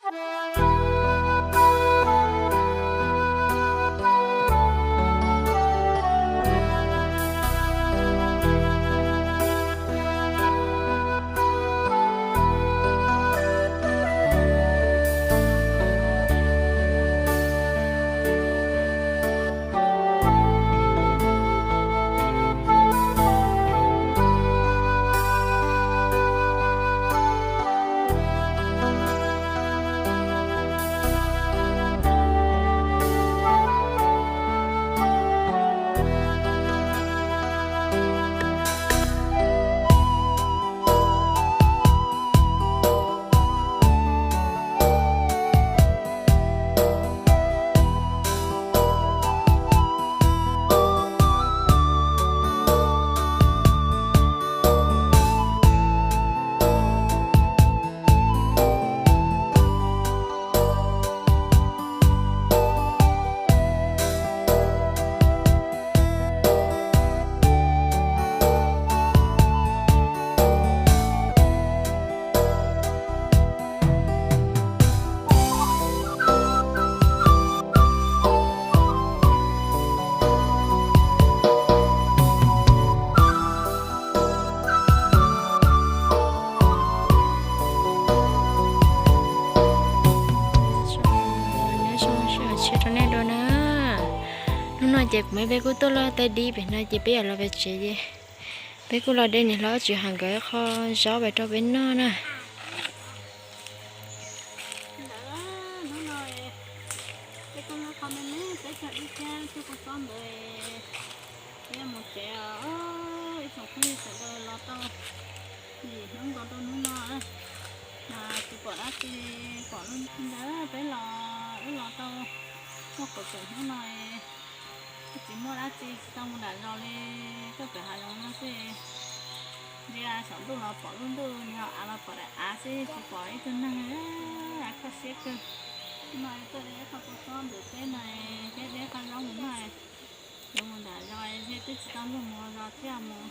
Nyob zoo, sawv daws tshiab rau nej dua na. Hnub no ces kuv me peb kuj tuaj loj tag dib pem no ces peb yuav los pem tsev ces peb kuj los de niam hlob Tswv Ham nkawd qho zaub pem rau peb noj na. Ntawd, hnub no peb kuj noj qhov me me peb cog dib thiab cuaj kua txob ntawd, peb yuav mus tsev os. Ib tsoom phooj ywg sawv daws los tau yim hnub nkaus rau hnub no na, mas tsis pom dab tsi, pom lub ntawd peb los, wb los tau muaj kaum tawm hnub no, tsis muaj dab tsi, tsis tau mus nram zos li, tuaj pem hav zoov no xwb. Ntsia saum ntuj los pom lub ntuj, nyob av los pom daim av xwb, tsis pom ib tug neeg, kho siab kawg. Hnub no tuaj de ib qho kua txob ntawm teb no thiab de ib qho zaub mus noj. Yuav mus nram zos thiab, twb tsis tau luag mus zos thiab mus,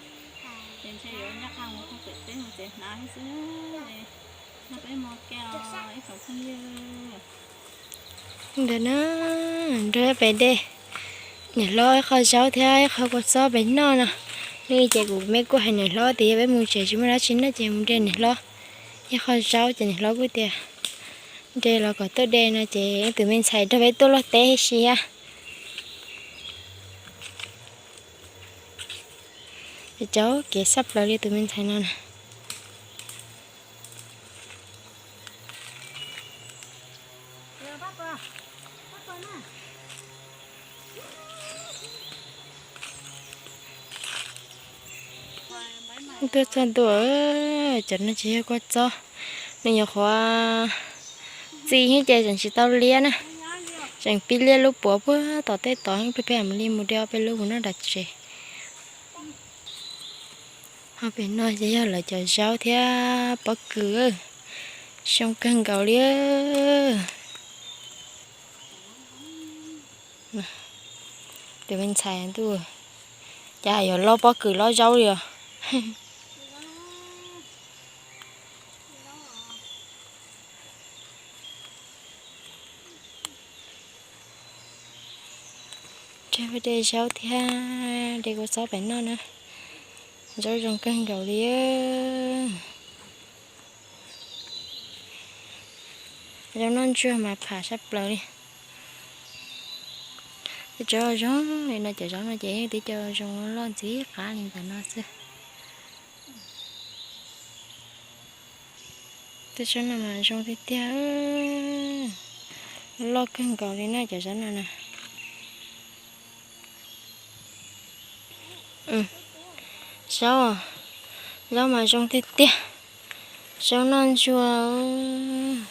ces ntshe yuav ncaj qha mus puag pem teb mus tsev hnav xwb. Nrog peb mus ke os ib tsoom phooj ywg. Ntawd na, nrog peb de niam hlob ib qho zaub thiab ib qho kua txob pem noj no. Hnub i ces kuv me kuj hais niam hlob tias yog peb mus tsev tsis muaj dab tsi noj ces mus de niam hlob ib qho zaub ces niam hlob kuj tias de los kom tuaj de no ces tus me ntxhais nrog peb tuaj luaj teb thiab si thiab. Ces cov kev xab plaws li tus me ntxhais no na. Tuaj txog ntua, cov no tsis yog kua txob, nws nyuam qhuav txi thiab ces tseem tsis tau liab na. Tseem pib liab lub puav puag tom tej tod, peb peb mam li mus de ob peb lub mus noj nram tsev. Ho pem no ces yog lawv cov zaub thiab pob kws, zoo kawg nkaus li. Tus me ntxhais ntuj, cas yuav lob pob kws lob zaub li os. Nrog peb de zaub thiab de kua txob pem noj na. Zaub zoo kawg nkaus li. Zaub noj ntsuag mas pham sab plaws li. Tej tsob zoo li no, cov zaub no ces yeej tib co zoo loj ntxim qab li ntawm no xwb. Tej zaub no mas zoo tiag tiag, loj kawg nkaus li na cov zaub no na. Zaub, zaub mas zoo tiag tiag, zaub noj ntsuag.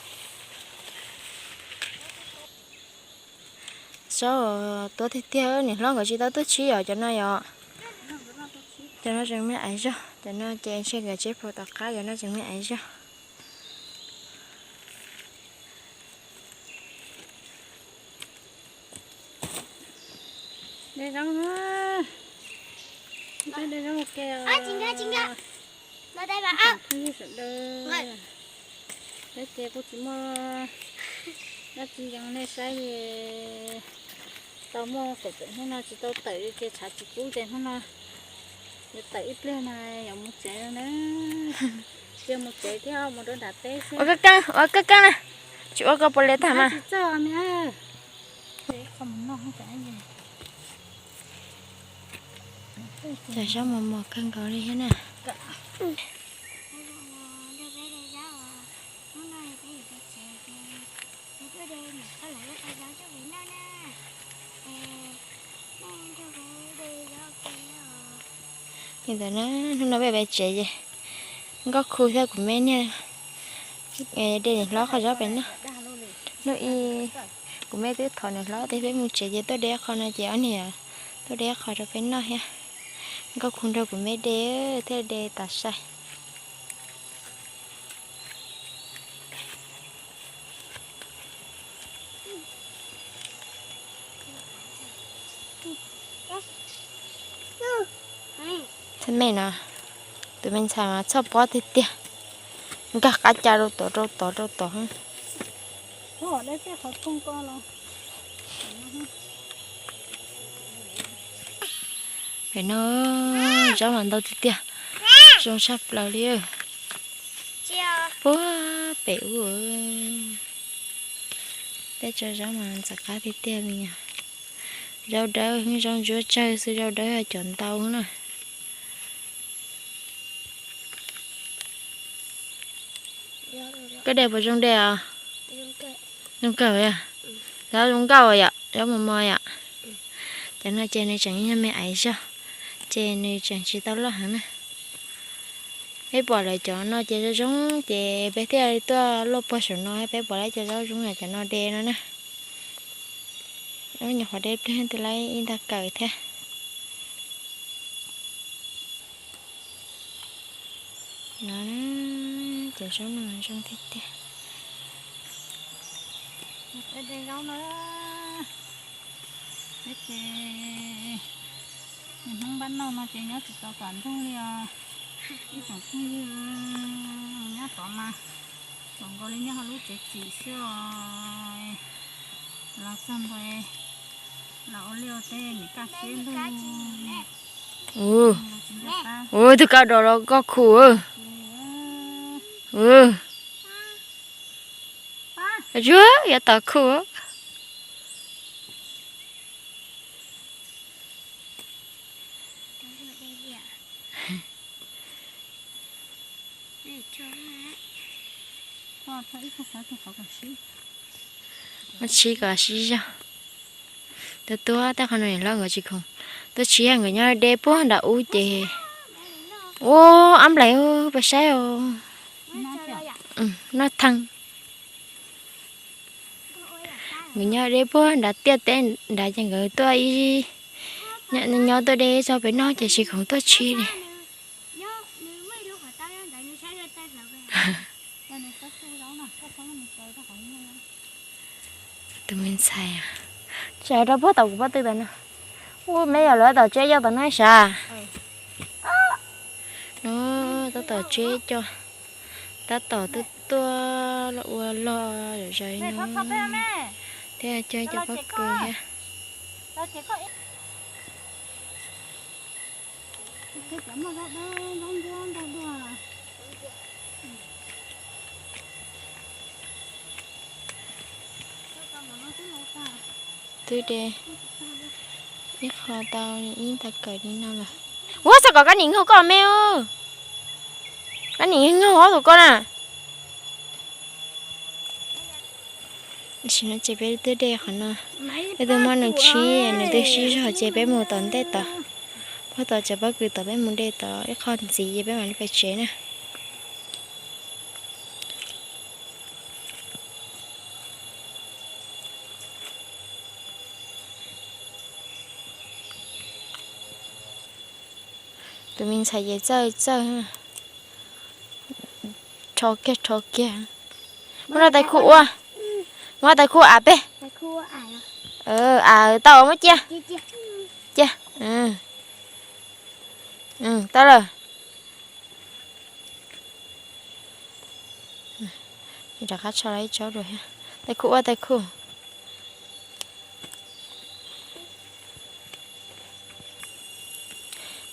Zaub tuab tiag tiag, niam hlob nkawd tsis tau tuaj tshib yom, cov no yom. Cov no tseem me aiv zog, cov no ces ntshe nkawd tseb plhuav tom qab, cov no tseem me aiv zog. De zaub na, de zaub ua ke os. Phooj ywg sawv daws. Peb ces kuj tsis muaj dab tsi zoo nej saib li. Tau muaj kaum tawm hnub no tsis tau tawm li ces tshav tsis kub ces hnub no yuav tawm ib pliag no yuav mus tsev na. Cia mus tsev thiab mus rau nram teb xwb. Ua kab keeb, ua kab keeb na. Tsis ua koj puas li tag mas. Tsis txawj. Cov zaub mos mos kawg nkaus li thiab na. Li ntawd na, hnub no peb pem tsev ces nkauj khu thiab kuv me niag de niam hlob qhov zaub pem noj. Hnub ib kuv me twb thov niam hlob tias peb mus tsev ces tuaj de qho no ces ob niag tuaj de qho rau peb noj thiab. Nkauj khu nrog kuv me de thiaj de tas sai. Txheej me no, tus me ntxhais mas txhoj pob tiag tiag, nkag qab ca rau tod rau tod rau tod. Pem no zaub mas ntau tiag tiag, zoo tshaj plaws li. Puag pem ub, peb tso zaub mas ntxim qab tiag tiag li os. Zaub dawb, zaub ntsuab tsawg xwb, zaub dawb cov ntau na. Koj de puas zoo de os? Zoo kawg yom. Zaub zoo nkauj yom, zaub mos mos yom. Cov no ces nws tseem yog me aiv zog, ces nws tseem tsis tau loj heev na. Peb pom lawv cov no ces zoo zoo ces peb thiaj tuaj luaj puag saum no, peb pom lawv cov zaub zoo yam cov no de no na. Nyuam qhuav de pliag twb lawv ib ntag kawm thiab. No, cov zaub no zoo tiag tiag. De zaub na, peb ces nws Hmoob npab noj no ces nyob tsis tau tom nroog li os. Ib tsoom phooj ywg nyob tod mas txom nkaus li nyob hauv lub tsev txim xwb os. Los txog ntua los ua liaj ua teb nim kaj siab lug. Ua tus kab dos los koj khu. Ua, yuav tom khu. Muab tshib kom sib zog. Tuaj tuaj tej qhov no niam hlob nkawd tsis khoom tuaj tshib, nkawd nyob de puag nram ub ces. Ua, ab nplaim pab saib os. Noj thee. Nkawd nyob de puag nrad tiaj teb nrad ces nkawd tuaj ib, nyob tuaj de tso pem no ces tsis khoom tuaj tshib li. Tus me ntxhais, tsis hais rau puag tom kuv pob tw tom no. Ub, meb yog lawv tom tseb coj tom no sav. No, tab tom tseb coj, tab tom tuaj tuaj ua log zom zaws no, thiab cog cov pob kws thiab. Twb de ib qho tau ib ntag kawm li no lawm. Ua, xav kom kab nim nkaug koj me, kab nim nkaug ob tug koj na. Tam sim no ces peb twb de qhov no, peb twb muab nws tshib, nws twb sib zog ces peb mus tom ntej tod, puag tom cov pob kws tod peb mus de tod ib qho ntxiv ces peb mam li pem tsev na. Tus me ntxhais ces txawj txawj, rho kiag rho kiag. Muab rau tais khu ua, muab tais khu av peb. Av tau muab cia, cia. Tau lawm. Rov qab tsho los ib tsob dua thiab. Tej khuj ua tej khuj.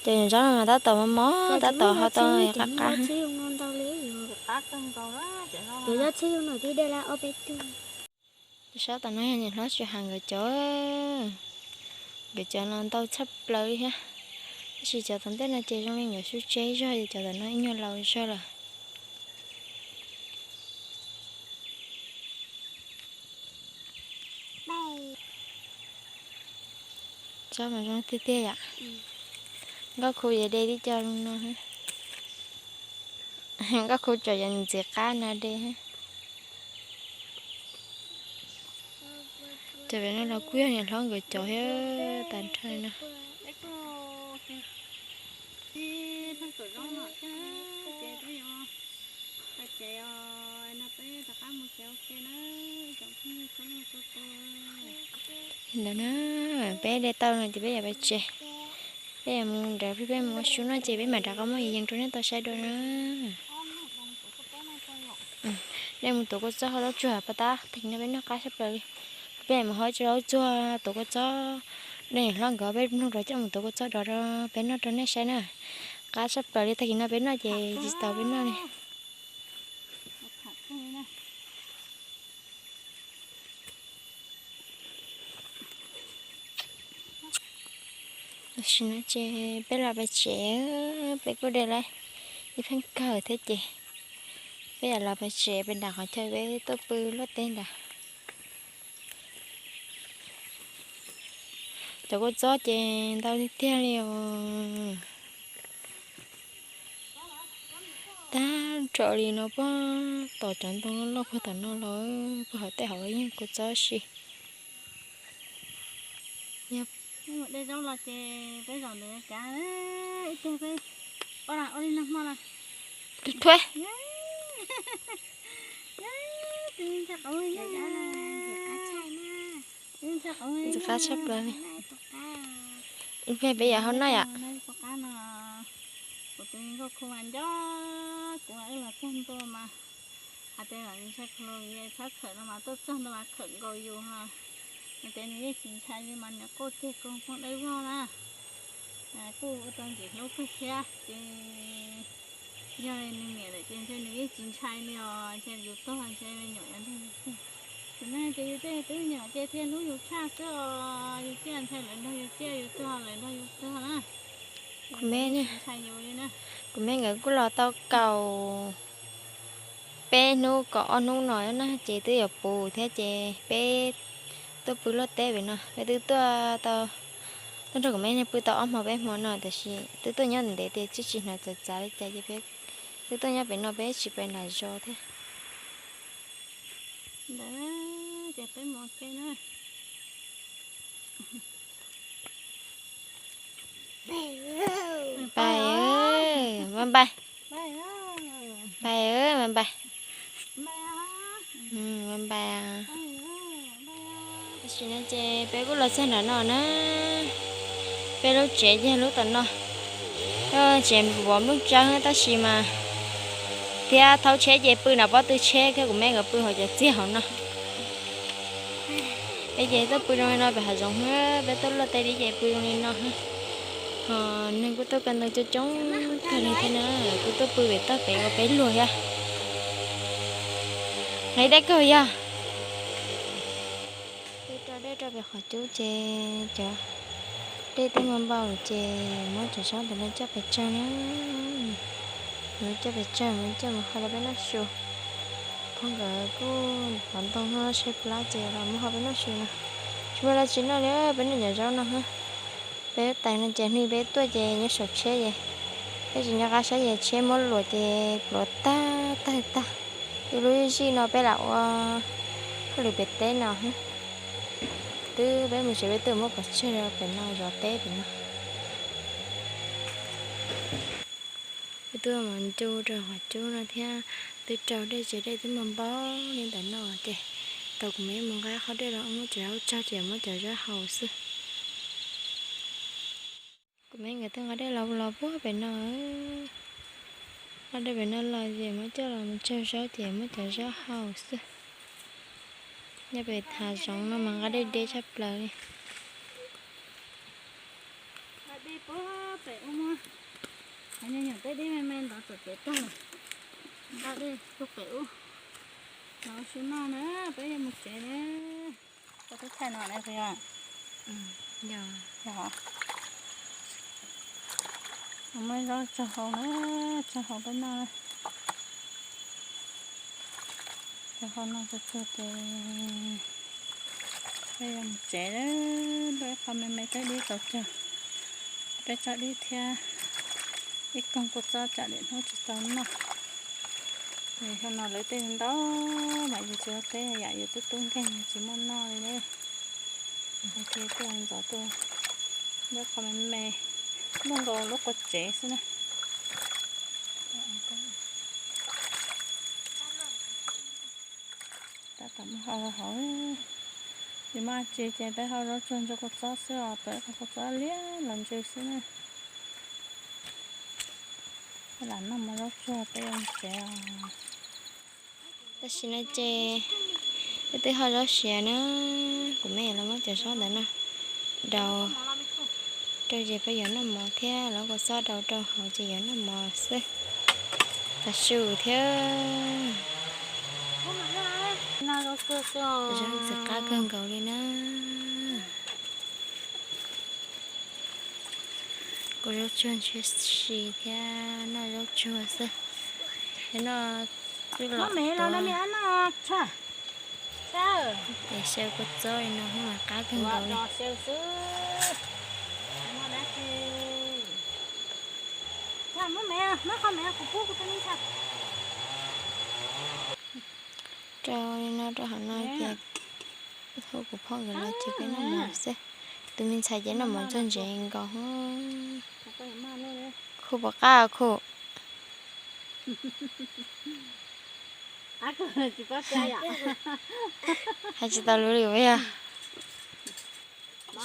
Cov zaub no mas tab tom mos mos, tab tom ho tau qab qab. Cov zaub txhiaj zoo no twb de lawm ob peb tug. Sab tom no yog niam hlob Tsis Has nkawd cov. Nkawd cov no ntau tshaj plaws li thiab. Tab sis cov tom ntej no ces zoo li nkawd sub tseg zog, cov tom no ib nyuag laus zog lawm. Tsob mas zoo tiag tiag yom. Nkauj khu ces de tib co zoo no. Nkauj khu tseem yog ntxiv qab no de. Cov pem no los kuj yog niam hlob nkawd cov thiab tag nrho no. Ntawd na, peb de tau no ces peb yuav pais tsev. Peb yuav mus nrad, peb mus ua su no ces peb mam rov qab muab yees rau nej tau saib dua na. Nej mus tuav kua txob hauv lub tsuag pas tab, tag kis no peb noj qab tshaj plaws li. Peb mus hauv lub tsuag tuav kua txob, nej niam hlob nkawd peb mloog rau coj mus tuav kua txob dov rau peb noj rau nej saib na. Qab tshaj plaws li, tag kis no peb noj ces tsis tau peb noj li. Tam sim no ces peb los pais tsev, peb kuj de lawm ib pheej kawg thiab ces peb yuav los pais tsev, peb nram qhov chaw peb tuaj pw luaj teb nrad. Cov kua txob ces ntau tiag tiag li os. Tag nrho li no puag tom cov ntoo loj loj puag tom no los puag hauv tej hauv yeej kua txob si. Mus de zaub los ces peb zaum ntawd kav ib teg peb ua li no hmo no. Thuav. Ntxim qab tshaj plaws li. Ib pliag peb yuav hau noj yom. Kuv tus nkauj khu mas nco kuv, wb los txog ntua mas hais tias lam ntshai khuv los txhob khawm no mas tuaj txog ntua mas khawm nkaus yus ho. Hais tias nws yeej tsis ntshai li mas nws quaj kiag koog poob dawb vog na. Kuj ua tau ntxim hlub kawg thiab ces yog nws niam lawm ces ntshe nws yeej tsis ntshai li os, ntshe yus tuag ntshe me nyuam yuav nrog yus tuag. Tus neeg ces yus tej twb me nyuam ces thiaj hlub yus tshaj xwb os, yus ciaj ntshai lawv nrog yus ciaj, yus tuag lawv nrog yus tuag na. Kuv me, kuv me nkawd kuj los tau kaum peb hnub kaum ob hnub no na ces twb yuav puv thiab ces peb tuaj pw luaj teb pem no, peb twb tuaj tau, tuaj nrog kuv me pw tau ob hmo peb hmo no tab sis twb tuaj nyob ntev tias tsis tsis hnov txawv txav li cas ces peb twb tuaj nyob pem no peb tsis pais nram zos thiab. Ntawd ces peb mus ua ke na. Npais, npais, npais, npais. Npais. Tam sim no ces peb kuj los txog nram no na. Peb lub tsev ces lub tom no. Tsev vov nplooj tsawb tab sis mas thiab thaub tsheb ces pw nram pob tw tsheb thiab kuv me nkawd pw hauv cov txiag hauv no. Peb ces tuaj pw zoo li no pem hav zoov, peb tuaj luaj teb li ces pw zoo li no. Ho neeg kuj tuaj ko ntoo coob coob kawg li thiab na, kuj tuaj pw pem toj pem ua peb luag thiab. Nqis dej kawg yog. Twb rau dej rau pem qhov cub ces cov dej twb muaj npau ces muab cov zaub ntawd no coj pes tsawg na. Muab coj pes tsawg, muab coj mus hau rau peb noj su. Phauj nkawd kuj pov ntoo noj tshaib plab ces los muab hau peb noj su no. Tsis muaj dab tsi noj li, peb noj cov zaub no. Peb tais no ces hnub peb tuaj ces nyob saum tsheb ces peb tsis nco qab saib ces tsheb muab luam ces pluav tag tawg tag. Ib lub zij no peb lam ua hauj lwm pem teb no. Twb peb mus tsev peb twb muab pov tseg rau pem no zov teb pem no. Peb twb mus ncu rau qhov cub no thiab, twb rau dej ces dej twb muaj npau li ntawm no ces tau kuv me mus nqa qhov dej los muab cov zaub tsau ces muab cov zaub hau xwb. Kuv me nkawd twb nqa dej los los puag pem no. Nqa dej pem no los ces muab coj los mus tsau zaub ces muab cov zaub hau xwb. Nyob pem hav zoov no mas nqa dej deb tshaj plaws li. Nqa dej puag pem ub muab, me me ntov txom kev tag lawm. Nqa dej puag pem ub los ua su noj na, peb yuav mus tsev na. Koj twb thaij no ne puas yog? Yog. Muab zaub tso hau na, tso hau peb noj. Tso hau noj tsuag tsuag ces peb yuav mus tsev, npaj ib qho me me thiab dib tau cog, peb tsob dib thiab ib koog kua txob tsam nim hnub tsis tau noj. Yog no lawv tej ntau mas yus tsis ua teb yam yus twb tub nkeeg tsis muaj noj li na. Ces tuaj ntxov tuaj, npaj ib qho me me, muaj nkaus lub qua tsev xwb na. Tab tom muab hau hauv, tsis muaj dab tsi ces peb hau zaub tsuag ntsuag kua txob xwb os, tau ib qho kua txob liab los ntsws xwb na. Lam noj mov zaub tsuag peb yuav mus tsev os. Tam sim no ces peb twb hau zaub siav na, kuv me los muab cov zaub ntawd no daus rau ces peb yuav noj mov thiab, los kua txob daus rau hauv ces yuav noj mov xwb. Tav su thiab. Zaub txawm qab kawg nkaus li na. Kua zaub tsuag ntshiab si thiab noj zaub tsuag xwb. Noj twb los es xyaw kua txob li no mas qab kawg nkaus li. Rau li no rau hauv no ces hu kuv phauj nkawd los ces peb noj mov xwb. Tus me ntxhais ces noj mov txog ntsev nkaus. Khu puas qab khu? Hais tsis tau lus li puas yog?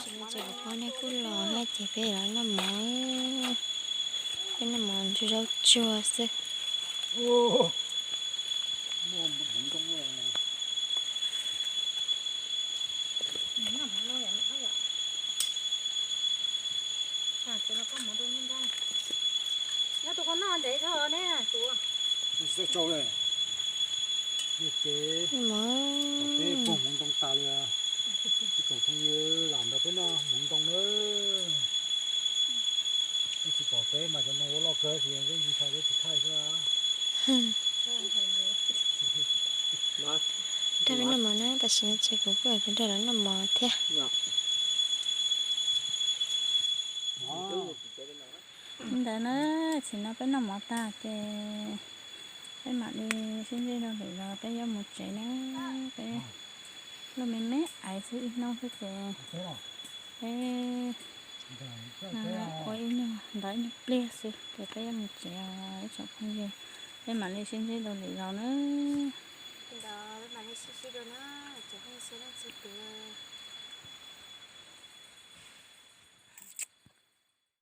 Ces kuv phauj nej kuj los na ces peb los noj mov, peb noj mov ntsw zaub tsuag xwb. Noj tus qhov noj ntev dhau ne tus. Noj mov. Peb pog hmoov ntoo tas li, ib tsoom phooj ywg lam nrog peb noj hmoov ntoo na. Peb tsis pom peb mas cov no ua loj kawg sis peb ntshai peb tsis thaij xwb. Nrog peb noj mov na, tam sim no ces kuv kuj peb nrog lawv noj mov thiab. Li ntawd na, tam sim no peb noj mov tag ces peb mam li sib ntsib rau lwm zaus, peb yuav mus tsev na. Peb lub me me aiv xwb ib hnub xwb ces peb ua ib nyuag ntov ib nyuag pliag xwb ces peb yuav mus tsev os ib tsoom phooj ywg. Peb mam li sib ntsib rau lwm zaus na. Ntawd peb mam li sib ntsib dua na, tsoom phooj ywg sawv daws txhua tus.